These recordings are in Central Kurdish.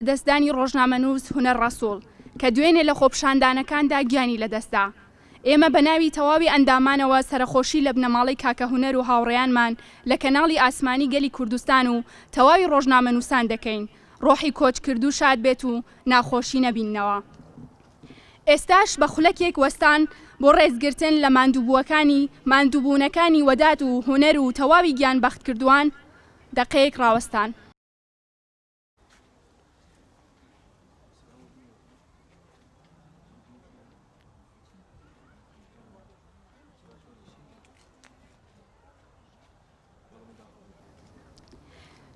لەدەستدانی ڕۆژنامەنووس هونەر ڕەسوڵ کە دوێنێ لە خۆپیشاندانەکاندا گیانی لەدەستدا. ئێمە بە ناوی تەواوی ئەندامانەوە سەرەخۆشی لە بنەماڵەی کاکە هونەر و هاوڕێیانمان لە کەناڵی ئاسمانی گەلی کوردستان و تەواوی ڕۆژنامەنووسان دەکەین. ڕۆحی کۆچکردوو شاد بێت و ناخۆشی نەبیننەوە. ئێستاش بە خولەکێک وەستان بۆ ڕێزگرتن لە ماندووبووەکانی ماندووبوونەکانی وەدات و هونەر و تەواوی گیانبەختکردووان دەقەیەک ڕاوەستان.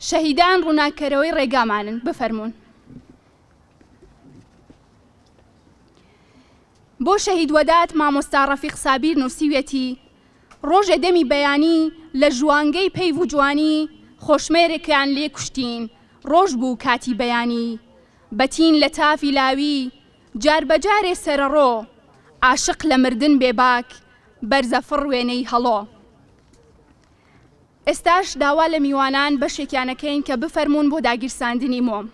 شەهیدان ڕووناککەرەوەی ڕێگامانن، بفەرموون. بۆ شەهید وەدات مامۆستا ڕەفیق سابیر نووسیویەتی، ڕۆژێ دەمی بەیانی لە ژوانگەی پەیڤ و جوانی خۆشمێرێکیان لێ کوشتین ڕۆژ بوو کاتی بەیانی بەتین لە تافی لاوی جاربەجارێ سەرەڕۆ عاشق لە مردن بێباک بەرزەفڕ وێنەی هەڵۆ. ئێستاش داوا لە میوانان بەشێکیان ئەکەین کە بفەرموون بۆ داگیرساندنی مۆم.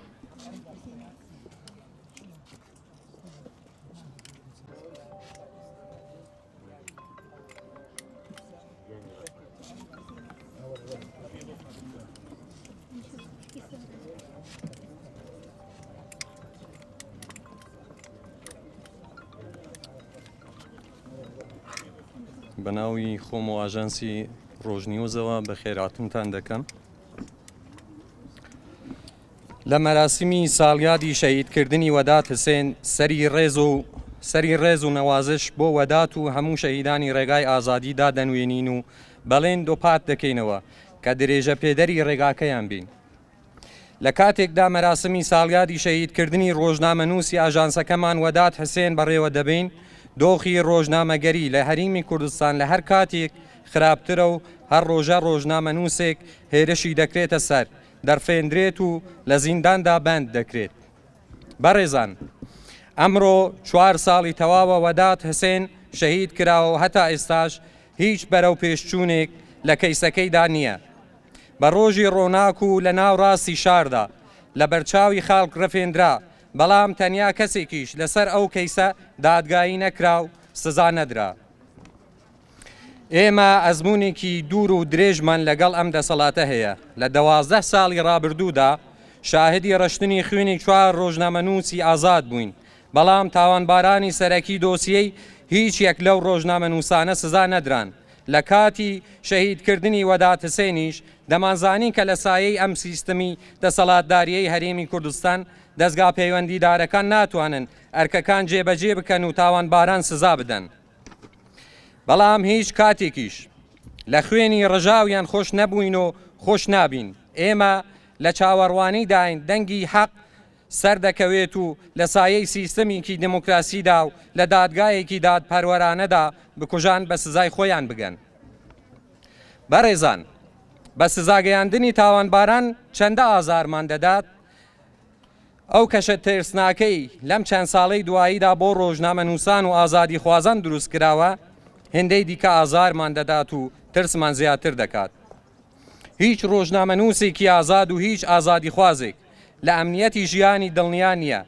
بەناوی خۆم و ئاژانسی ڕۆژنیوزەوە بەخێراتنتان دەکەم. لە مەراسیمی ساڵیادی شەهیدکردنی وەدات حسێن سەری ڕێز و سەری ڕێز و نەوازش بۆ وەدات و هەموو شەهیدانی ڕێگای ئازادی دادەنوێنین و بەڵێن دووپات دەکەینەوە کە درێژە پێدەری ڕێگاکەیان بین. لە کاتێکدا مەراسمی ساڵیادی شەهیدکردنی ڕۆژنامەنووسی ئاژانسەکەمان وەدات حسێن بەڕێوە دەبەین، دۆخی ڕۆژنامەگەری لە هەریمی کوردستان لە هەر کاتێک خراپترە و هەر ڕۆژە ڕۆژنامەنووسێک هێرشی دەکرێتە سەر، دەڕفێندرێت و لە زینداندا بەند دەکرێت. بەڕێزان، ئەمڕۆ چوار ساڵی تەواوە وەدات حسێن شەهید کراوە و هەتا ئێستاش هیچ بەرەوپێشچوونێک لە کەیسەکەیدا نییە. بە ڕۆژی ڕۆناک و لە ناوڕاستی شاردا لە بەرچاوی خەڵک ڕفێندرا، بەڵام تەنیا کەسێکیش لەسەر ئەو کەیسە دادگایی نەکرا و سزا نەدرا. ئێمە ئەزموونێکی دوور و درێژمان لەگەڵ ئەم دەسەڵاتە هەیە، لە 12 ساڵی ڕابردوودا شاهدی ڕشتنی خوێنی چوار ڕۆژنامەنووسی ئازاد بووین، بەڵام تاوانبارانی سەرەکی دۆسیەی هیچ یەک لەو ڕۆژنامەنووسانە سزا نەدران. لە کاتی شەهیدکردنی وەدات حسێنیش دەمانزانی کە لە سایەی ئەم سیستمی دەسەڵاتدارییەی هەرێمی کوردستان دەزگا پەیوەندیدارەکان ناتوانن ئەرکەکان جێبەجێ بکەن و تاوانباران سزا بدەن. بەڵام هیچ کاتێکیش لە خوێنی ڕژاویان خۆش نەبووین و خۆش نابین. ئێمە لە چاوەڕوانیداین دەنگی حەق سەردەکەوێت و لە سایەی سیستمیکی دیموکراسیدا و لە دادگایەکی دادپەروەرانەدا بکوژان بە سزای خۆیان بگەن. بەڕێزان، بە سزاگەیاندنی تاوانباران چەندە ئازارمان دەدات، ئەو کەشە ترسناکەی لەم چەند ساڵەی دواییدا بۆ ڕۆژنامەنووسان و ئازادیخوازان دروست کراوە، هێندەی دیکە ئازارمان دەدات و ترسمان زیاتر دەکات. هیچ ڕۆژنامەنووسێکی ئازاد و هیچ ئازادیخوازێک لە ئەمنیەتی ژیانی دڵنیا نییە.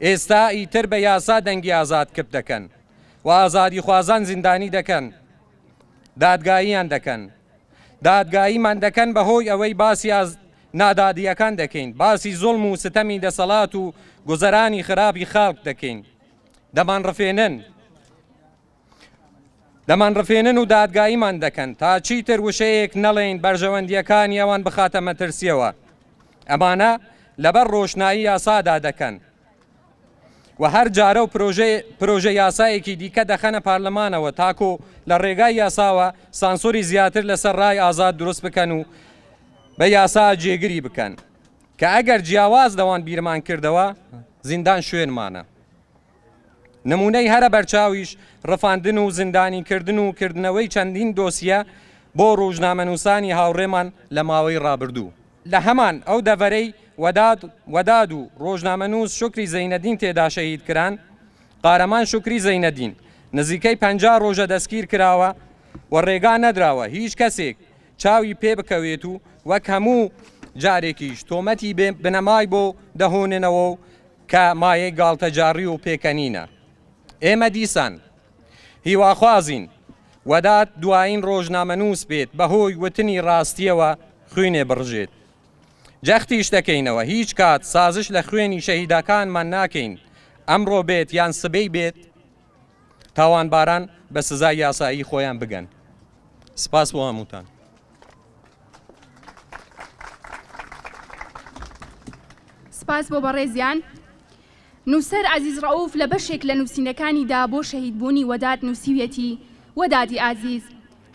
ئێستا ئیتر بە یاسا دەنگی ئازاد کپ دەکەن و ئازادیخوازان زیندانی دەکەن، دادگاییان دەکەن. دادگاییمان دەکەن بەهۆی ئەوەی باسی نادادییەکان دەکەین، باسی زوڵم و ستەمی دەسەڵات و گوزەرانی خراپی خەڵک دەکەین. دەمانڕفێنن. دەمانڕفێنن و دادگاییمان دەکەن تا چیتر وشەیەک نەڵێین بەرژەوەندییەکانی ئەوان بخاتە مەترسییەوە. ئەمانە لەبەر ڕۆشنایی یاسادا دەکەن و هەر جارە و پرۆژە یاسایەکی دیکە دەخەنە پارلەمانەوە تاکو لە ڕێگای یاساوە سانسۆری زیاتر لەسەر ڕای ئازاد دروست بکەن و بە یاسا جێگری بکەن کە ئەگەر جیاواز لەوان بیرمان کردەوە زیندان شوێنمانە. نموونەی هەرە بەرچاویش ڕفاندن و زیندانیکردن و کردنەوەی چەندین دۆسیە بۆ ڕوژنامەنووسانی هاوڕێمان لە ماوەی ڕابردوو. لە هەمان ئەو دەڤەرەی وەداد وەداد و ڕۆژنامەنووس شوکری زەینەدین تێدا شەهید کران، قارەمان شوکری زەینەدین نزیکەی 50 ڕۆژە دەستگیر کراوە و ڕێگا نەدراوە هیچ کەسێک چاوی پێ بکەوێت و وەک هەموو جارێکیش تۆمەتی بێ بنەمای بۆ دەهۆننەوە و کە مایەی گاڵتەجاڕی و پێکەنینە. ئێمە دیسان هیواخوازین وەدات دوایین ڕۆژنامەنووس بێت بەهۆی وتنی ڕاستییەوە خوینێ بڕژێت. جەختیش دەکەینەوە هیچ کات سازش لە خوێنی شەهیداکانمان ناکەین، ئەمڕۆ بێت یان سبەی بێت تاوانباران بە سزای یاسایی خۆیان بگەن. سپاس بۆ هەمووتان. سپاس بۆ بەڕێزیان. نووسەر عەزیز ڕەئوف لە بەشێک لە نووسینەکانیدا بۆ شەهیدبوونی وەدات نووسیویەتی، وەدادی ئازیز،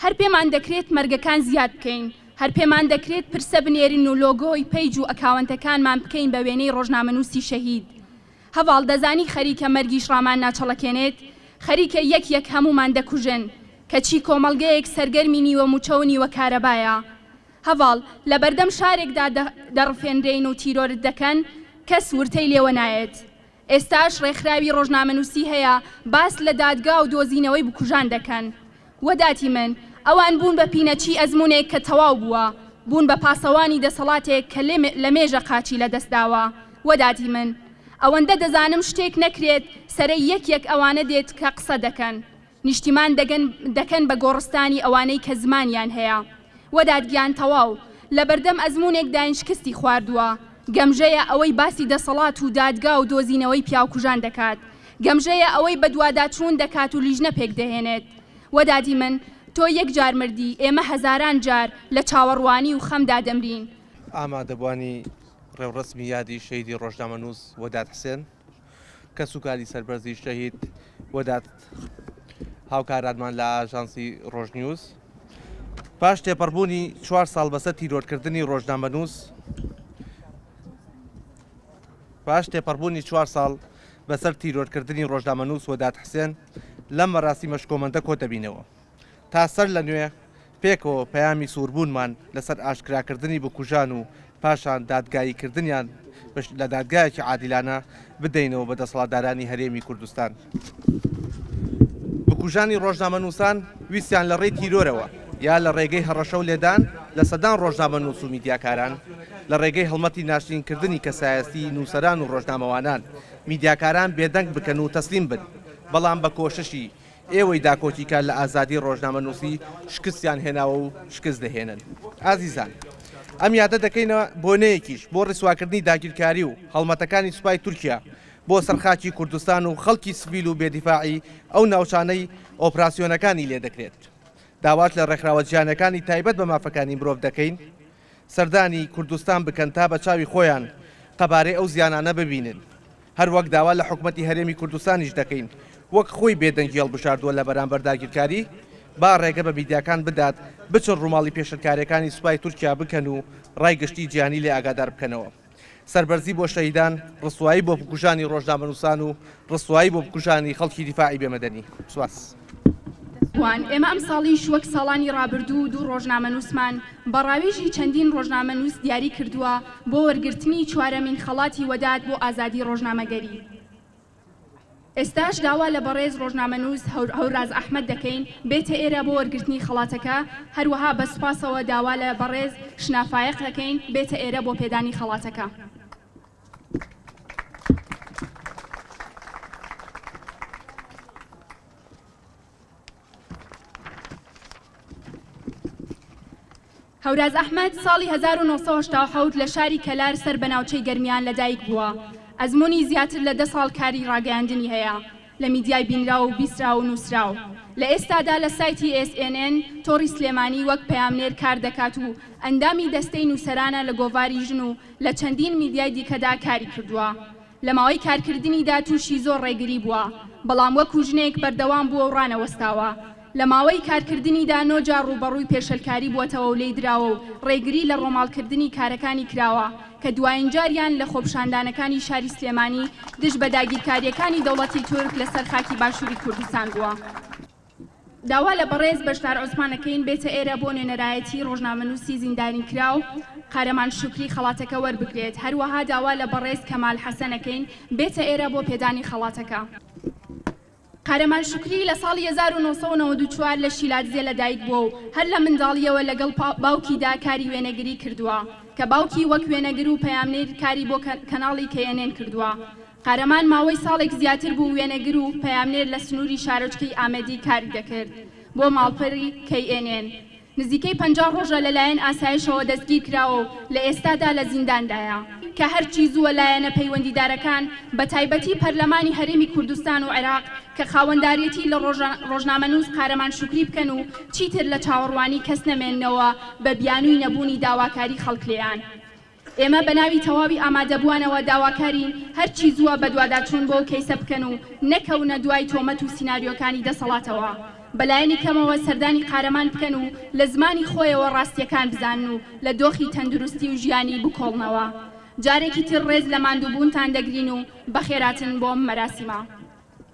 هەر پێمان دەکرێت مەرگەکان زیاد بکەین، هەر پێمان دەکرێت پرسە بنێرین و لۆگۆی پەیج و ئەکاوەنتەکانمان بکەین بە وێنەی ڕۆژنامەنووسی شەهید. هەڤاڵ دەزانی خەریکە مەرگیش ڕامان ناچەڵەکێنێت؟ خەریکە یەک یەک هەموومان دەکوژن. کەچی کۆمەڵگەیەک سەرگەرمی نیوە موچە و نیوە کارەبایە. هەڤاڵ، لەبەردەم شارێکدا دەڕفێنرێین و تیرۆرت دەکەن، کەس ورتەی لێوە نایەت. ئێستاش ڕێکخراوی ڕۆژنامەنووسی هەیە باس لە دادگا و دۆزینەوەی بکوژان دەکەن. وەداتی من، ئەوان بوون بە پینەچی ئەزموونێک کە تەواو بووە، بوون بە پاسەوانی دەسەڵاتێک کە لەمێژە قاچی لەدەست داوە. وەداتی من، ئەوەندە دەزانم شتێک نەکرێت سەرەی یەک یەک ئەوانە دێت کە قسە دەکەن. نیشتیمان دەگەن دەکەن بە گۆڕستانی ئەوانەی کە زمانیان هەیە. وەدات گیان تەواو لەبەردەم ئەزموونێک داین شکستی خواردووە. گەمژەیە ئەوەی باسی دەسەڵات و دادگا و دۆزینەوەی پیاوکوژان دەکات. گەمژەیە ئەوەی بەدواداچوون دەکات و لیژنە پێکدەهێنێت. وەداتی من، تۆ یەک جار مردی، ئێمە هەزاران جار لە چاوەڕوانی و خەمدا دەمرین. ئامادەبووانی ڕێوڕەسمی یادی شەهیدی ڕۆژنامەنووس وەدات حسێن، کەسوکاری سەربەرزی شەهید وەدات هاوکارانمان لە ئاژانسی ڕۆژنیوز پاش تێپەڕبوونی چوار ساڵ بەسەر تیرۆرکردنی ڕۆژنامەنووس پاش تێپەڕبوونی چوار ساڵ بەسەر تیرۆرکردنی ڕۆژنامەنووس وەدات حسێن لەم مەراسیمە شکۆمەندە کۆدەبینەوە. تا سەر لە نوێ پێکەوە پەیامی سووربوونمان لەسەر ئاشکراکردنی بکوژان و پاشان دادگاییکردنیان لە دادگایەکی عادیلانە بدەینەوە بە دەسەڵاتدارانی هەرێمی کوردستان. بکوژانی ڕۆژنامەنووسان ویستیان لە ڕێی تیرۆرەوە یا لە ڕێگەی هەڕەشە و لێدان لە سەدان ڕۆژنامەنووس و میدیاکاران، لە ڕێگەی هەڵمەتی ناشرینکردنی کەسایەستیی نووسەران و ڕۆژنامەوانان، میدیاکاران بێدەنگ بکەن و تەسلیم بن، بەڵام بە کۆششی ئێوەی داکۆکیکار لە ئازادی ڕۆژنامەنووسی شکستیان هێناوە و شکست دەهێنن. ئازیزان، ئەم یادە دەکەینە بۆنەیەکیش بۆ ڕیسواکردنی داگیرکاری و هەڵمەتەکانی سوپای تورکیا بۆ سەر خاکی کوردستان و خەڵکی سڤیل و بێدیفاعی ئەو ناوچانەی ئۆپراسیۆنەکانی لێدەکرێت. داواش لە ڕێکخراوە جیهانیەکانی تایبەت بە مافەکانی مرۆڤ دەکەین سەردانی کوردستان بکەن تا بە چاوی خۆیان قەبارەی ئەو زیانانە ببینن. هەروەک داوا لە حکومەتی هەرێمی کوردستانیش دەکەین وەک خۆی بێدەنگی هەڵبژاردووە لە بەرامبەر داگیرکاری، با ڕێگە بە میدیاکان بدات بچن ڕووماڵی پێشلکاریەکانی سوپای تورکیا بکەن و ڕای گشتی جیهانی لێ ئاگادار بکەنەوە. سەربەرزی بۆ شەهیدان، ڕسوایی بۆ بکوژانی ڕۆژنامەنووسان و ڕسوایی بۆ بکوژانی خەڵکی دیفاعی بێ مەدەنی. سوپاس. وان، ئێمە ئەمساڵیش وەک ساڵانی ڕابردوو دوو ڕۆژنامەنووسمان بە ڕاوێژی چەندین ڕۆژنامەنووس دیاری کردووە بۆ وەرگرتنی چوارەمین خەڵاتی وەدات بۆ ئازادی ڕۆژنامەگەری. ئێستاش داوا لە بەڕێز ڕۆژنامەنووس هەوراز ئەحمەد دەکەین بێتە ئێرە بۆ وەرگرتنی خەڵاتەکە، هەروەها بە سوپاسەوە داوا لە بەڕێز شنا فایەق دەکەین بێتە ئێرە بۆ پێدانی خەڵاتەکە. هەوراز ئەحمەد ساڵی 1987 لە شاری کەلار سەر بە ناوچەی گەرمیان لەدایک بووە، ئەزموونی زیاتر لە دە ساڵ کاری ڕاگەیاندنی هەیە لە میدیای بینراو و بیستراو و نووسراو. لە ئێستادا لە سایتی ئێس ئێن ئێن تۆڕی سلێمانی وەک پەیامنێر کار دەکات و ئەندامی دەستەی نووسەرانە لە گۆڤاری ژن و لە چەندین میدیای دیکەدا کاری کردووە. لە ماوەی کارکردنیدا تووشی زۆر ڕێگری بووە، بەڵام وەکو ژنێک بەردەوام بووە و ڕانەوەستاوە. لە ماوەی کارکردنیدا نۆ جار ڕووبەڕووی پێشێلکاری بووەتەوە و لێی دراوە و ڕێگری لە ڕۆماڵکردنی کارەکانی کراوە کە دوایین جاریان لە خۆپیشاندانەکانی شاری سلێمانی دژ بە داگیرکارییەکانی دەوڵەتی تورک لەسەر خاکی باشووری کوردستان بووە. داوا لە بەڕێز بەشدار عوسمان ئەکەین بێتە ئێرە بۆ نوێنەرایەتی ڕۆژنامەنووسی زیندانیکراو قارەمان شوکری خەڵاتەکە وەربگرێت، هەروەها داوا لە بەڕێز کەمال حەسەن ئەکەین بێتە ئێرە بۆ پێدانی خەڵاتەکە. قارەمان شوکری لە ساڵی 1994 لە شیلادزێ لەدایک بووە و هەر لە منداڵییەوە لەگەڵ باوکیدا کاری وێنەگری کردووە. کە باوکی وەک وێنەگر و پەیامنێر کاری بۆ کەناڵی کەی ئێن ئێن کردووە. قارەمان ماوەی ساڵێک زیاتر بوو وێنەگر و پەیامنێر لە سنووری شارۆچکەی ئامەدی کاری دەکرد بۆ ماڵپەری کەی ئێن ئێن. نزیکەی 50 ڕۆژە لەلایەن ئاسایشەوە دەستگیرکراوە و لە ئێستادا لە زینداندایە. کە هەرچی زووە لایەنە پەیوەندیدارەکان بەتایبەتی پەرلەمانی هەرێمی کوردستان و عێراق کە خاوەنداریەتی لە ڕۆژنامەنووس قارەمان شوکری بکەن و چیتر لە چاوەڕوانی کەس نەمێننەوە بە بیانووی نەبوونی داواکاری خەڵک لێیان. ئێمە بەناوی تەواوی ئامادەبووانەوە داواکارین هەرچی زووە بەدواداچوون بۆ کەیسە بکەن و نەکەونە دوای تۆمەت و سیناریۆکانی دەسەڵاتەوە. بەلایەنی کەمەوە سەردانی قارەمان بکەن و لە زمانی خۆیەوە ڕاستییەکان بزانن و لە دۆخی تەندروستی و ژیانی بکۆڵنەوە. جارێکی تر ڕێز لە ماندووبوونتان دەگرین و بەخێراتن بۆم مەراسیمە.